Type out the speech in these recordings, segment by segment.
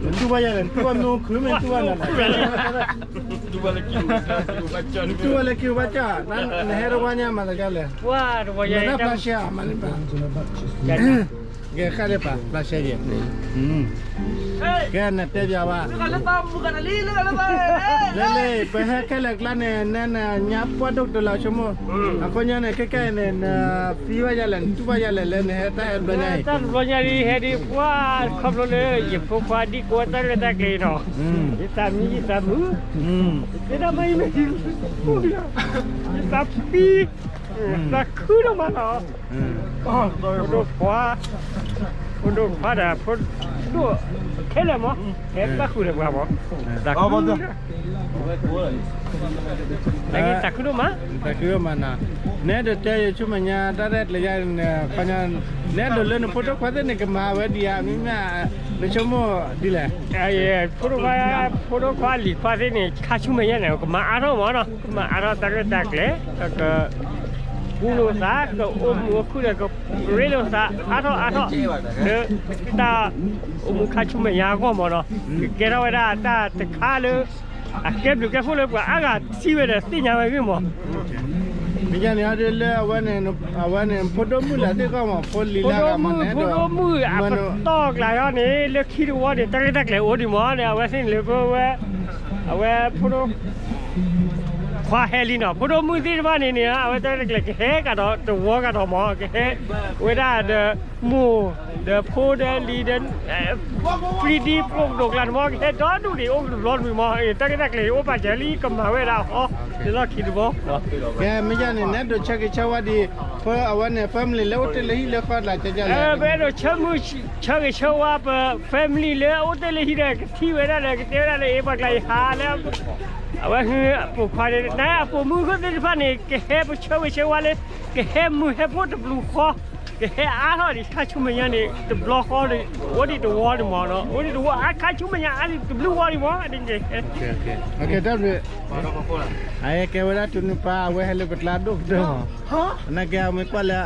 နတူၢ်ဘၣ်ယၤလဲၣ်, နတူၢ်ဘၣ်မ့ၢ်အိၣ်ခုၣ် မ့ၢ်တူၢ်ဘၣ်နၤလဲၣ်, နတူၢ်ဘၣ်လၢခံဘၣ်ကၠီ, နဟဲတဝါညါမၤသးဒ်လဲၣ်, နတၢ်ဖျါရှဲအမၤလၢပှၤ, ကဲဃၣ်လၢပှၤဖျါရှဲယဲၢ်, ကဲနတဲပျးဘၣ် လဲၤလၢ ပဟဲခဲလၢာ်ကျါန့ၣ် နနညါပှၢ်ဒိၣ်ကတၢၢ်လီၤဆိကမိၣ်, အဃိညါန့ၣ် ခဲကဲအံၤန့ၣ် နသံဘၣ်ယၤလဲၣ် နတူၢ်ဘၣ်ယၤလဲၣ် လၢနဟဲတၢ်ဟဲတဘျီညါအံၤ, တၢ်တဘျီညါအံၤ ဟဲဒ်ပှၢ်ခီဖျိလၢ ယဖိခွါဒံကိးတၢ်ရဲၣ်တၢ်ကျဲၤအံၤနီၤ, ယသးမံယသးမုာ်, ယသးမံ, ယသးပံ, သးခုဒိၣ်မးနီၤ ဖိဒိၣ်ခွါ, ဖိဒိၣ်ခွါဒီးဖိဒိၣ်ခဲလၢာ်မး, ဟဲဘၣ်ဃုာ်ဒီးပှၤမး, သးခု, သးခုဒိၣ်မး, သးခုဒိၣ်မးနီၤ, နအဲၣ်ဒိးတဲယဆိကမိၣ်ညါတၢ်ရဲၣ်ကျဲၤယါန့ၣ်, နအဲၣ်ဒိးလၢနဖိဒိၣ်ခွါသ့ၣ်န့ၣ် ကမၤဝဲဒံးဧါ, မ့မ့ၢ် နဆိကမိၣ်ဒ်လဲၣ်, ဖိဒိၣ်ခွါ, ဖိဒိၣ်ခွါလံၤခွါသ့ၣ်န့ၣ် ခါဆူမဲာ်ညါန့ၣ် ကမၤအါထီၣ်မးနီၤ, ကမၤအါထီၣ်တၢ်ရဲၣ်တၢ်ကျဲၤ, က ကူလိာ်သး ကအိၣ်မုာ်အိၣ်ခုၣ်ဒီး ကရ့လိာ်သးအါထီၣ်အါထီၣ်, လၢတၢ်အိၣ်မူခါဆူမဲာ်ညါအဂီၢ်မးနီၤ, ကကဲထီၣ်ဝဲဒၣ်တၢ်တခါလၢ အကဲဘျုးကဲဖှိၣ်လၢပှၤအါဂၤထံၣ်ဝဲဒီးသ့ၣ်ညါဝဲဂ့ၢ်မး, မ့ၢ်ယါန့ၣ် အဒ်လၢအဝဲန့ၣ်, အဝဲန့ၣ် ဖိဒိၣ်မုၣ်လၢသ့ၣ်ကီၢ်မး ဖိလံၤလၢအဂၤမးန့ၣ်, ဖိဒိၣ်မုၣ် အပတီၢ်ကျါယီၤန့ၣ် လၢခံတဝီန့ၣ် တၢ်ရဲၣ်တၢ်ကျဲၤအိၣ်ဒံးမးန့ၣ် အဝဲသ့ၣ်န့ၣ်လၢပဝဲ အဝဲဖိဒိၣ်ခွါဟဲလံနီၤ, ဖိဒိၣ်မုၣ်သ့ၣ်တဖၣ်န့ၣ်န့ၣ် အဝဲတၢ်ရဲၣ်တၢ်ကျဲၤကဟဲကဒီးတဝီကဒီးမး ကဟဲဝဲဒၣ်ဒီးမိၢ် ဒီးဖိဒီးလံၤဒီး ပျံၤဒံပှိၢ်ကဒိၣ်ကျါန့ၣ်မး ကဟဲဒီဒူၣ်ဒံးအိၣ်ကတဘျီတမံၤမး တၢ်ရဲၣ်တၢ်ကျဲၤအိၣ်ပာ်စၢၤလံ ကမၤဝဲဒၣ်ဟီ လၢလီၢ်ခံတဘျီ ကဲ မ့ၢ်ယါန့ၣ် နအဲၣ်ဒိးဆၢဂ့ၤဆၢဝါဒံး ဖဲအဝဲန့ၣ် family လၢအိၣ်တ့ၢ်လၢဟံၣ်လၢဃီတကျါလဲၣ်, ပအဲၣ်ဒိးဆၢဂ့ၤဆၢဝါပ family လၢအိၣ်တ့ၢ်လၢဟံၣ်ဒီး ကထံၣ်ဝဲဒၣ်ဒီး ကတဲဝဲဒၣ်လၢ အ့ ပှၤကျါအံၤဟးလၢ အဝဲဟုအပိာ်ခွါန့ၣ် နအပိာ်မုၣ်ခိၣ်သ့ၣ်တဖၣ်န့ၣ် ကဟဲပဆၢဂ့ၤဆၢဝါလၢ ကဟဲမုာ်ဟဲဖှိၣ်တဘျုးဃီ ကဟဲအါထီၣ်ဒံးခါဆူမဲာ်ညါန့ၣ် တဘျီဃီန့ၣ် အိၣ်ဒံးတဝီဒံးမးနီၤ အိၣ်ဒံးတဝီ အခါဆူမဲာ်ညါအါဒံးတဘျုးဃီဒံးမး ဒ်န့ၣ် အကဲဝဲဒၣ်တုၤနုၤပၢ် အဝဲဟဲလၢပကျါဒိၣ်ကတၢၢ်မး, နာ်က့အမ့ၢ်ကွၢ်လၢ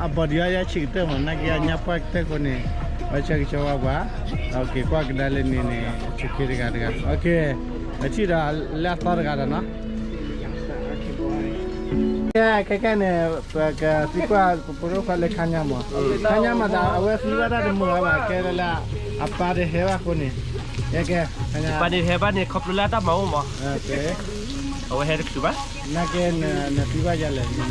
အဘီဒံးအီၤယါဆံးကတၢၢ်မး နာ်က့အညါပှၢ်ကတၢၢ်ဃိန့ၣ် အဝဲဆၢဂ့ၤဆၢဝါပှၤ, ကွၢ်ကဒါလၢန့ၣ်န့ၣ် ဆူၣ်ခ့တဂၤတဂၤ, အထံၣ်ဒီးလၢအသီတဂၤဒီးနီၤ ခဲခဲန့ၣ် ပကသံကွၢ်ပဖိဒိၣ်ခွါလၢခါညါမး, ခါညါမးသး အဝဲသံဘၣ်တၢ်တမုာ်ဘၣ် ကဲလၢ အပၢ်တဟဲဘၣ်အဃိန့ၣ်, ကဲ ပၢ်န့ၣ်တဟဲဘၣ်န့ၣ် ခီဖျိလၢအတၢ်မၤအိၣ်မး, အဝဲဟဲတချုးဘၣ်, နာ်က့ နသံဘၣ်ယၤလဲၣ်, ယသံ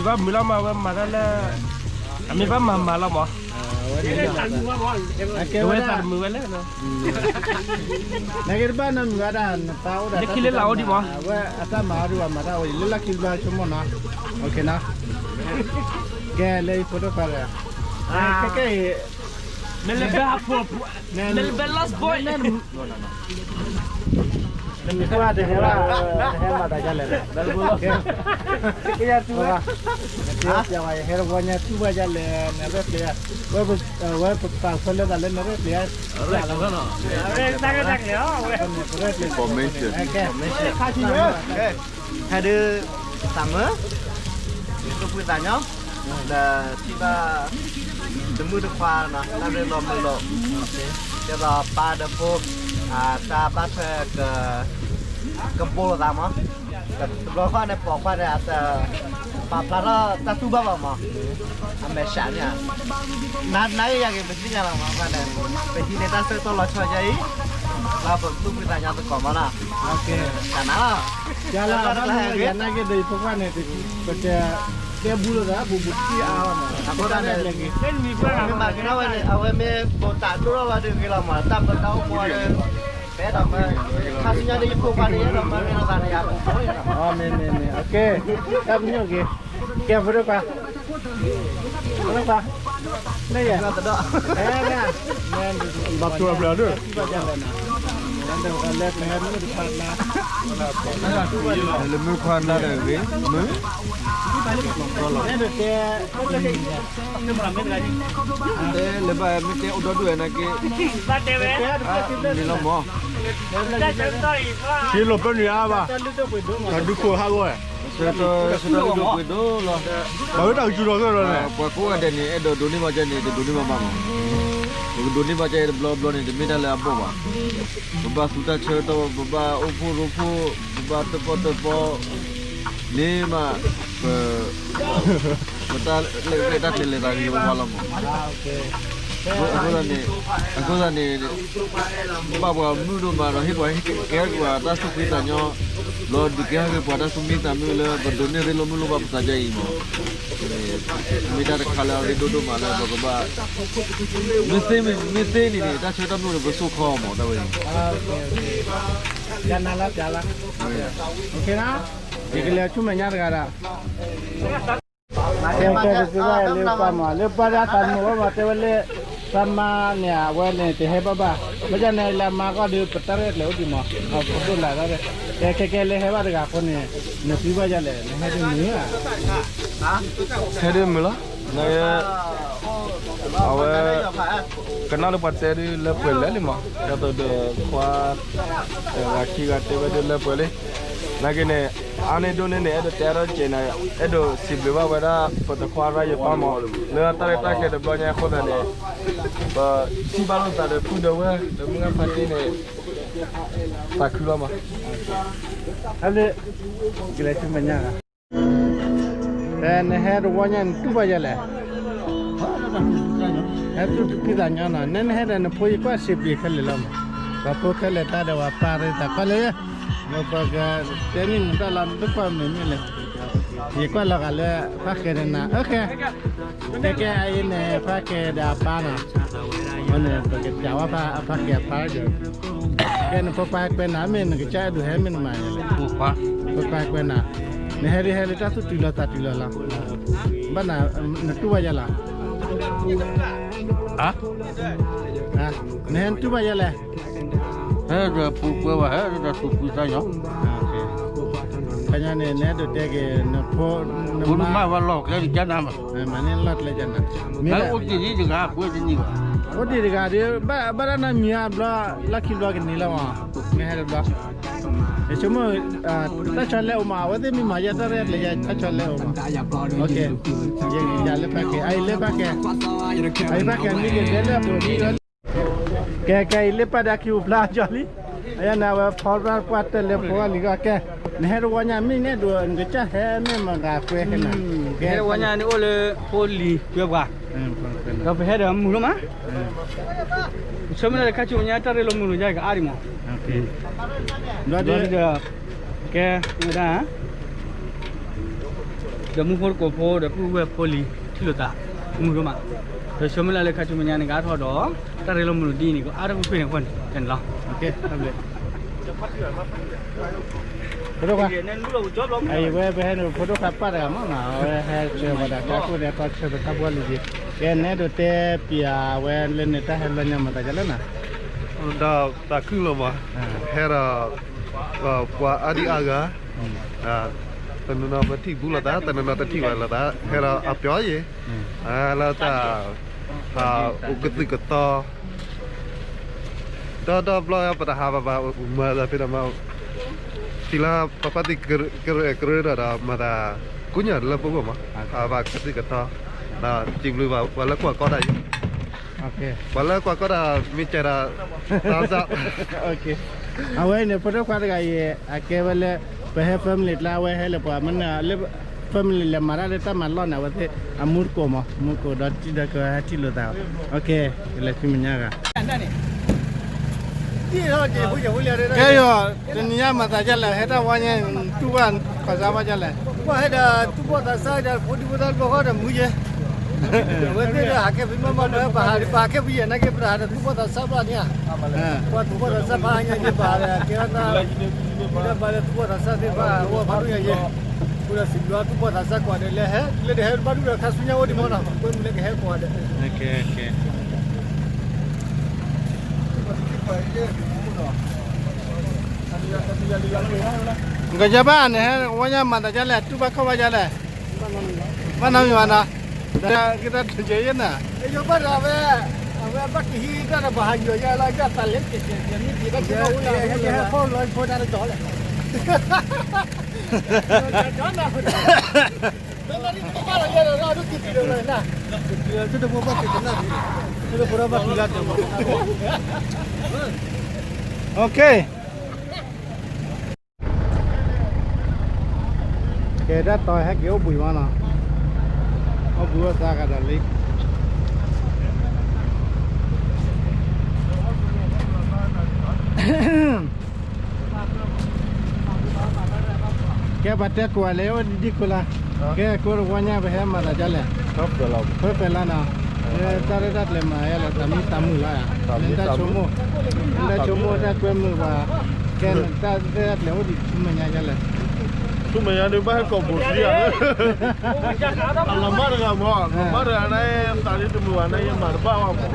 ဘၣ်မုာ်လီၤမး အဝဲမၤတၢ်လၢ အမ့ၢ်ဘၣ်မၤမၤလီၤမး, အဝဲသးတမုာ်ဝဲလဲၣ် နာ်က့တဘၣ်နီတမံၤဘၣ်ဒၣ် နပၢ်အိၣ်ဒီး လၢခံလၢလာ်အိၣ်ဒံးမး, အဝဲအတၢ်မၤအီၤဒံးဘၣ် မၤတၢ်အိၣ်အံၤ လၢလီၢ်ခံတဘျီဆိကမိၣ်နီၤ, ကဲလၢယဖိဒိၣ်ခွါဒီး, ခဲကဲအံၤ, မ့ၢ်လၢဘဲအဖိ, မ့ၢ်လၢဘဲ last boy, နမ့ၢ်ကွၢ်တဟဲဘၣ်, တဟဲမၤတၢ်ဒ်လဲၣ်, ကယၤတူၢ်ဘၣ်, ယဟဲတဝီညါတူၢ်ဘၣ်ဒ်လဲၣ် နရဲၣ်ကျဲၤ, ဝဲပပာ်ခွဲလၢသးလၢနရဲၣ်ကျဲၤ, တၢ်ရဲၣ်ကျဲၤ, ဟဲဒုး သးမုာ်, သူၣ်ဖှံသးညီ, ဒီးထံၣ်ဘၣ် တမုၣ်တခွါနီၤ တၢ်ရ့လိာ်မုာ်လိာ်, ဒ်သိးပၢ်ဒီးဖိ တၢ်ဘၣ်ထွဲ ကဘိလိာ်သးမး, တဘျီဃီန့ၣ် ပိာ်ခွါန့ၣ် အတပာ်ဖျါထီၣ်တၢ်တူၢ်ဘၣ်ဘၣ်မး, အမဲာ်ဆှးန့ၣ်ဧါ, နၤနၤဂ့ၤယၤဂ့ၤ ပသ့ၣ်ညါလီၤမး ခွါန့ၣ်, ပဟံးန့ၢ်တၢ်ဆၢကတီၢ်လီၤဆီယဲအံၤ, လၢပသူၣ်ဖှံသးညီသကိးမးနီၤ, ကနၤလီၤ, ယၤလၢအဘၣ်မ့ၢ်ယၤနာ်က့ဒီး ယဖိခွါန့ၣ် ပက တဲဘူးလိာ်သး ဘူးဘူးထံၣ်အါလီၤမး, အဃိသတးန့ၣ် မ့ၢ်မၤက့ၤထီၣ်ဝဲန့ၣ် အဝဲမ့ၢ်ပိာ်တၢ်ဒိၣ်ထီၣ်ဝဲဒၣ်ဂ့ၤလီၤမး တၢ်ပတၢ်အိၣ်မူဒီး ပအဲၣ်ဒိးမၢ ခါဆူညါဒီး ယဖိခွါန့ၣ် ယအဲၣ်ဒိးမၢမ့ၢ်လီၤသးန့ၣ် ယၤပူၤဖိလီၤ, မ့ၢ်မ့ၢ်မ့ၢ် အကဲ တၢ်ပညိၣ်က့ၤ ကဲဖိဒိၣ်ခွါ ဖိဒိၣ်ခွါ မ့ၢ်ယဲ ဘၣ်ဖျိဖျိဒိၣ် လၢမုၢ်ခွါနၤဒီးဂ့ၤ မုၢ် တဲလၢဘၣ်မ့ၢ်တဲအိၣ်ဒီဒူၣ်ဝဲနာ်က့ မ့ၢ်လီၤမး ဆံးလီၤပၢနုာ်အါဘၣ် တၢ်ဒုးခိၣ်ဟးဂီၤဝဲ ဆၢကတီၢ်ဒိၣ်ပှ့ၤဒိၣ်လီၤ ဘၣ်ဝဲတၢ်ကစူၤထီၣ်ကဲလီၤန့ၣ် ပှၤကိးဂၤဒဲးန့ၣ် အဲၣ်ဒိးဒိးန့ၢ်ဘၣ်ကဲန့ၣ် တဒိးန့ၢ်ဘၣ်ဘၣ်မး ပကဒိးန့ၢ်ဘၣ်ကဲအံၤတဘျီဘျီန့ၣ် တမ့ၢ်တၢ်လၢအဘီၣ်ဘၣ်. ပဘၣ်သူတၢ်ဆၢကတီၢ်, ပဘၣ်အိၣ်ဖှိၣ်ရိဖှိၣ်, ပဘၣ်တၢၣ်ပီၣ်တၢၣ်ပီန့ၣ်မး, ပ ပတၢ်လဲၤတၢ်ကျဲၤလဲၤသးဂ့ၤဝါလီၤမး. အဃိသတးန့ၣ်, အဃိသတးန့ၣ် ဘၣ်ပှၤမုၢ်ဒိၣ်မးဒီး ဟ့ၣ်ပှၤကဲထီၣ်က့ၤပှၤတၢ်သူၣ်ဖှံသးညီ, ဒီးဒုးကဲထီၣ်က့ၤပှၤတၢ်သူၣ်မံသးမုာ်လၢ ပဒိးန့ၢ်ရ့လိာ်မုာ်လိာ်ဘၣ်ပသးဒ်အံၤမး. မ့ၢ်တၢ်တခါလၢအရ့ဒိၣ်ဒိၣ်မးလၢပကဘၣ် မ့ၢ်သ့မ့ၢ် မ့ၢ်သ့န့ၣ်န့ၣ် တၢ်ဆၢကတီၢ်မ့ၢ်အိၣ်န့ၣ် ပဆိၣ်ခီမး တၢ်ဝဲန့ၣ်. ယကလဲၤဆူမဲာ်ညါတဂၤဒီး ကဲကဲ ပစံးဘၣ်လၢပှၤမး လၢပှၤဒၣ်သးမုာ်ဝဲမး တဲဝဲလၢ သးမါန့ၣ် အဝဲန့ၣ်တဟဲဘၣ်ဘၣ်. ဘၣ်ဆၣ်န့ၣ် လၢအမါကီၢ်ဒီး ပတၢ်ရဲၣ်ကျဲၤအိၣ်ဒံးမး အဖိဒိၣ်လၢ်ဒၣ်ရဲၣ်. ကဲကဲကဲ လၢဟဲဘၣ်တဂၤအဃိန့ၣ် နသံဘၣ်ယၤလဲၣ် နဟဲဒ်မုာ်ဧါ. ဟဲဒ်မုာ်လီၤ. န အဝဲ ကနၣ်လၢပှၤတဲဒ်လၢပှဲၤလဲၣ်လံမး တၢ်သိးဒီးခွါ တဂၤခံဂၤတဲဝဲဒ်လၢပှဲၤလံ. နာ်က့န့ၣ် အါန့ၢ်ဒိၣ်န့ၢ်န့ၣ် အဲၣ်ဒိးတဲအါထီၣ်ကဲးန့ၣ် အဲၣ်ဒိးစံးဘျုးဘၣ်ဝဲဒၣ် ပတခွါရၢ်ယပၢ်မး လၢအတၢ်ရဲၣ်တၢ်ကျဲၤတဘျီညါအဃိသတးန့ၣ် ပထံၣ်ဘၣ်လိာ်သးဒီးပုၢ်ဒီးဝဲၢ် ဒီးမုၢ်ဂၢ်ဖါတံၢ်န့ၣ် သးခုလီၤမး. ဟဲလၢ ကလဲၤဆူမဲာ်ညါ နဟဲတဝီညါ နတူၢ်ဘၣ်ယၤလဲၣ်. ဟဲသူၣ်ဖှံသးညီနီၤ နဲနဟဲဒီးနဖိယကွၢ်စံးဘျုးခဲလၢာ်လီၤမး. ပှၤဖိခဲလၢာ်တၢ်ဒီးပှၤပၢ်ရ့သးခီလၢ ပကတဲန့ၢ်နတၢ်လီၤ နတကွၢ်မုာ်မ့ၢ်လဲၣ်. ယကွၢ်လီၤဂာ်လၢ ဖးကဲဒီးနၤ အၢ ကဲ ကဲ အအံၤန့ၣ် ဖးကဲဒီးအပၢ်နီၤ. အဃိန့ၣ် ပကစံးဝဲဖးကဲအပၢ်ဒီး ကဲ နဖိခွါဟဲကွဲနၤ မ့ၢ်နကစၢ်အဲၣ်ဒိးဟဲမ့ၢ်နမၤလဲၣ်. ဖိခွါဟဲကွဲနၤ နဟဲဒ်ဟဲလၢတၢ်သူၣ်တုၤလီၤသးတုၤလီၤလီၤ. ဘၣ်နၤ နတူၢ်ဘၣ်ယၤလီၤ. နဟဲနတူၢ်ဘၣ်ယၤလဲၣ်. ဟဲဒီးပူၤကွဲဝဲ ဟဲဒီးသူၣ်ဖှံသးညီ ခါညါန့ၣ် နအဲၣ်ဒိးတဲက့ၤ နဖိ နမါဝဲလီၢ်ကျဲဒ်ကနၤမး မၤန့ၢ်လီၢ်ကျဲကနၤ မ့ၢ်အိၣ်တ့ၢ်ဒံးတဂၤ ကွဲတနံၤဘၣ် အိၣ်တ့ၢ်တဂၤဒီး ဘၣ်ဘၣ်ဒၣ်နၤမံၤအဘျီ လီၢ်ခံဘျီကန့ၢ်လီၤမး မ့ၢ်ဟဲတဘျီ ယဆိကမိၣ် တၢ်ဆီလဲအိၣ်မး အဝဲသ့ၣ်မ့ၢ်မၤယဲတၢ်ရဲၣ်ကျဲၤယဲ တၢ်ဆီလဲအိၣ်မး ယၤလၢဖးကဲ အအံၤလၢဖးကဲ အအံၤဖးကဲ မ့ၢ်ကတဲလၢအပူၤမံၤ ကဲ ကဲ အံၤလၢပာ်ဒၣ်ခံပူၤဖျါကၠီလံ အယဲၢ်နၤဝဲဖီရၣ်ပှၢ်တဲလၢဖိဂၤလံၤဂီၢ်ကဲ နဟဲတဝီညါ မ့ၢ်နဲဒိး နကစၢ်ဟဲမ့ၢ်မတၤကွဲဟဲနၤ ကဲ တဝီညါန့ၣ်အိၣ်လၢဖိလံၤကွဲပှၤ ဒီးပဟဲဒီးမုာ်ဒိၣ်မး ပဆၢမုၢ်လၢ်လၢခါဆူညါ တၢ်ရ့လိာ်မုာ်လိာ်ယါကအါဒံးမး ဒီးဒီး ကဲ ဝဲဒၣ် ဒီးမူဖိတကိးဖိ ဒီးပုၢ်ဝဲၢ်ဖိလံၤ ထံၣ်လိာ်သး မုာ်ဒိၣ်မး ဒီးဆၢမုၢ်လၢ်လၢခါဆူညါန့ၣ် ကအါထီၣ်ဒီး တၢ်ရ့လိာ်မုာ်လိာ်ဒ်အံၤန့ၣ် ကအါထီၣ်ကွ့ၢ်ကွ့ၢ်န့ၣ်အဃိန့ၣ် တၢ်န့ၣ်လီၤ ဖိဒိၣ်ခွါ အံၤဝဲပဟဲန့ၣ် ဖိဒိၣ်ခွါပာ်တဂၤမးနီၤ အဝဲဟဲဆှၢဝဲဒၣ် တၢ်ခိၣ်ဒီးကီၢ်ဆၢပတၢ်ဘှီလံၤက့ၤ ကဲ နအဲၣ်ဒိးတဲပျးဝဲလၢနတၢ်ဟဲလၢညါမၤသးဒ်လဲၣ်နီၤ ဒီးသးခုလီၤမး ဟဲဒီး ပှၤအါဒံအါဂၤ တနီၤနီၤပထံၣ်ဘူးလိာ်သး တနီၤနီၤတထံၣ်ဘၣ်လိာ်သး ဟဲဒီးအပျီယံၤ လၢတၢ် အိၣ်ကသုၣ်ကသီ ဒီးဒီဘျီပတဟးဘၣ်ဘၣ် မၤသးဖဲဒီးမၤ ထံၣ်လၢပပၢ်သ့ၣ်ကရၢကရိဒီး မၤသး ကိးညါလၢပဂီၢ်မး ဟးဘၣ်ကသုၣ်ကသီ ဒီးစံးဘျုးဘၣ်ပှၤလၢကွၢ်ကီတၢ်အံၤ ပှၤလၢကွၢ်ကီတၢ် မ့ၢ်ကဲဒၣ် သးစၢ် အဝဲန့ၣ် ဖိဒိၣ်ခွါတဂၤအံၤ အကဲဝဲလၢ ပဟဲ family ကျါ အဝဲဟဲလၢပှၤမ့ၢ်လၢ family လဲၤမၤတၢ်လၢတၢ်မၤလီၢ်န့ၣ် အဝဲသ့ၣ် အမူတကိးမး မူတကိးဒီးတံၤဒီးကဟဲထံၣ်လိာ်သး ကလဲၤဆူမဲာ်ညါဂၤ ကဲယီၤ တနံၤညါမၤသးဒ်လဲၣ် ဟဲတၢ်ဝါညါ တူၢ်ဘၣ်ခီၣ်စါဘၣ်ဒ်လဲၣ် ပှၤဟဲဒီးသူၣ်ဘီၣ်သးစၢ်ဒီးဖိဒံဖိသၣ်တဘျီဃီဒီးမူယဲ အဝဲသ့ၣ်ဒီးဟးကဲဖံးမၤမၤလၢပဟးဒီး ပဟးကဲဖံးယဲၢ်နာ်က့ ပတဟးဒီးသူၣ်ဘီၣ်သးစၢ်ဘၣ်န့ၣ်ဧါ ပှၤသူၣ်ဘီၣ်သးစၢ်ပဟးညါယဲၢ် ပဟးဒီးကဲထီၣ်တၢ် မ့ၢ်တၢ်ဘၣ်လၢသူၣ်ဘီၣ်သးစၢ်သ့ၣ်တဖၣ် အိၣ်ဘၣ်ဒိၣ်ညါယဲၢ် အဃိဒီးစံးဘျုးသူၣ်ဘီၣ်သးစၢ်ကွၢ်ဒီး လဲၤဟဲ လၢတဟဲဘၣ်ဒိၣ်ဒီးခါဆူညါအိၣ်ဒံးမးနီၤ ကွဲမုာ်လၢကဟဲကွၢ်ဒီး ကယဘၣ်န့ၣ် ဟဲဝဲညါမၤသးဒ်လဲၣ် တူၢ်ဘၣ်ခီၣ်ဘၣ်ဒ်လဲၣ် ဘၣ်နီတမံၤဘၣ်နီၤ ကတၢၢ်က့ၤယဲၢ်နၤ ယဘၣ်ဒီးဝဲ အဝဲဘၣ်ကဟံးတၢ်ဒီးပှၤဟးယီၤယဲၢ်လီၤ ယတၢ်လဲၤကဲးကဲးကဲး မ့ၢ်က့ၤဘၣ်က့ၤဘၣ်အိၣ်လၢ ဟဲဟဲဖီၣ်လီၤဖိတၢ်တတီၤလဲၣ် တၢ်နၢ်ဟူတၢ် တၢ်နၢ်ဟူတၢ် တၢ်နၢ်ဟူတၢ် တၢ်နၢ်ဟူတၢ် OK, ကဲတၢ်တီၤဟဲက့ၤအိၣ်ဘှံးမးနီၤ, အိၣ်ဘှံးအိၣ်သါကဒီးလံ. ကဲပှၤတဲကိးဂၤလဲၣ် အိၣ်ဒံးဒံးကိးလၢ, ကဲကိးတဝီညါ ပဟဲမၤသးဒ်လဲၣ်, ဖဲဖဲလါနီၤ, တၢ်ရဲၣ်တၢ်ကျဲၤမၤယါလဲၣ်, တၢ်မံတၢ်မုာ်လီၤဧါ, နတၢ်ဆိကမိၣ်, နတၢ်ဆိကမိၣ်တၢ်ကွဲမုာ်ပှၤ, ကဲနတၢ်ရဲၣ်တၢ်ကျဲၤအိၣ်ဒံးဆူမဲာ်ညါဒ်လဲၣ်, ဆူမဲာ်ညါဒုးဘၣ်ဟဲကိးဘိးစံယၤ လီၤမၢ်တဂၤမး, လီၤမၢ်တဂၤန့ၣ် သးဒ်တမုာ်ဘၣ်န့ၣ် ယမၤတဘၣ်ဘၣ်မး,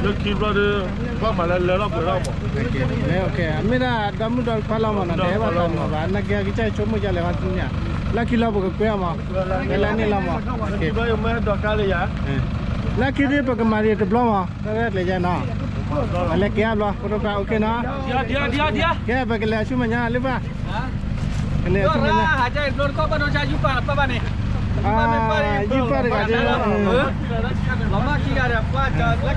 လၢခံဘျီဒီး ဘၣ်မၤလၢလၢထီၣ်ပှဲၤထီၣ်မး, အမ့ၢ်ဒၣ်ဒီမုၢ်ဒီတခွါလီၤမးနီၤ, တဟဲဘၣ်သးမုာ်ဘၣ်, နာ်က့ကစၢ်ဆိကမိၣ်ဒ်လဲၣ်ဝဲသ့ၣ်ညါ, လၢခံလီၤပကကွဲအီၤမး, လၢန့ၣ်လီၤမး, လၢခံဘျီယမ့ၢ်ဟဲဒိးကါလၢယၤ, လၢခံဒုးပကမၤဒံးတဘျီမး, တၢ်ရဲၣ်တၢ်ကျဲၤယါနီၤ, ပလဲၤက့ၤအါဘျီ ဖိဒိၣ်ခွါ OKနီၤ, ကဲပကလဲၤဆူမဲာ်ညါလၢပှၤ ကန့ၣ်ဆူမဲာ်ညါ, ယုၢ်ပၢ်တဂၤဒ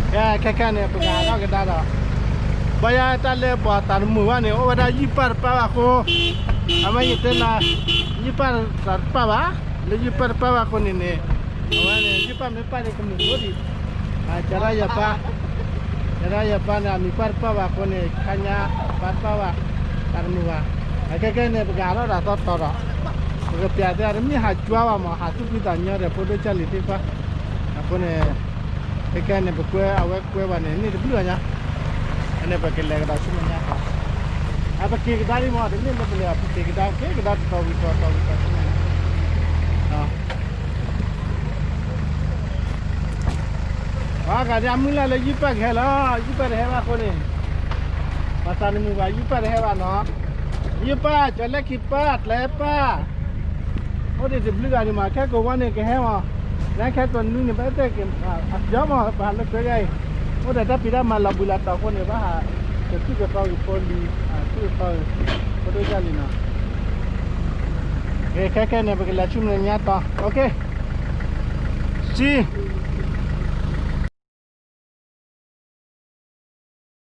်, ကဲခဲခဲန့ၣ် ပကဟးထီၣ်ကဒါဒီး, ဘၣ်ယၤတၢ်လၢပှၤသးတမုာ်ဘၣ်န့ၣ် အိၣ်ဝဲဒၣ်ယုၢ်ပၢ်တပၢ်ဘၣ်အဃိ, အဝဲယတဲလၢ ယုၢ်ပၢ်သးတပၢ်ဘၣ်, လၢယုၢ်ပၢ်တပၢ်ဘၣ်အဃိန့ၣ်န့ၣ်, အဝဲန့ၣ် ယုၢ်ပၢ်မ့ၢ်ပၢ်န့ၣ်ကမုာ်အိၣ်ဒံး, ကဲဒၣ်ယပၢ်, ကဲဒၣ်ယပၢ်န့ၣ် အမံၤပၢ်တပၢ်ဘၣ်အဃိန့ၣ် ခါညါပၢ်တပၢ်ဘၣ်, သးတမုာ်ဘၣ်, အခဲခဲန့ၣ် ပကဟးထီၣ်ဒီးသီတီၤဒီး, ပကပျးသ့ၣ်တမ့ၢ်ဟးကွၢ်ဘၣ်မး ဟးသူၣ်ဖှံသးညီဒီး ဖိဒိၣ်ကၢ်လံၤသ့ၣ်တဖၣ်, အဃိန့ၣ် ခဲခဲန့ၣ် ပကွဲအဝဲကွဲဘၣ်န့ၣ် န့ၢ်တဘျုးဘၣ်ညါ, အန့ၣ်ပကလဲၤကဒီးဆူမဲာ်ညါ, အပက့ၤကဒါလံမး တမ့ၢ်လၢပလဲၤ ပက့ၤကဒါ က့ၤကဒါတတီၤဝံၤတီၤ တီၤဝံၤတီၤဆူမဲာ်ညါ, ပှၤဂၤဒ်အမုၢ်လၢ်လၢယုၢ်ပၢ်ကဟဲလီၤ, ယုၢ်ပၢ်တဟဲဘၣ်အဃိန့ၣ်, ပှၤသးတမုာ်ဘၣ် ယုၢ်ပၢ်တဟဲဘၣ်နီၤ, ယုၢ်ပၢ် ကၠီၤလဲၣ်ခံပၢ် ကျဲပၢ် အိၣ်ဒံးတဘျုးဂၤဒံးမး ခဲကိာ်ဝဲန့ၣ်ကဟဲမး, နခဲကိာ်နွံန့ၣ် ဘၣ်တဲက့ၤ အပျီမး ပှၤလၢကွဲယါအံၤ, အိၣ်ဒီးတၢ်ဖံးတၢ်မၤလီၤဘှံးလီၤတီၤအဃိန့ၣ် ဘၣ်ဟး ကသူၣ်ကသီဂ့ၤဖိလံၤ, သူၣ်ကသီဂ့ၤ, ဖိဒိၣ်ကၢ်လံၤနီၤ, ခဲခဲန့ၣ် ပကလဲၤဆူမဲာ်ညါတီၤ, OK, see.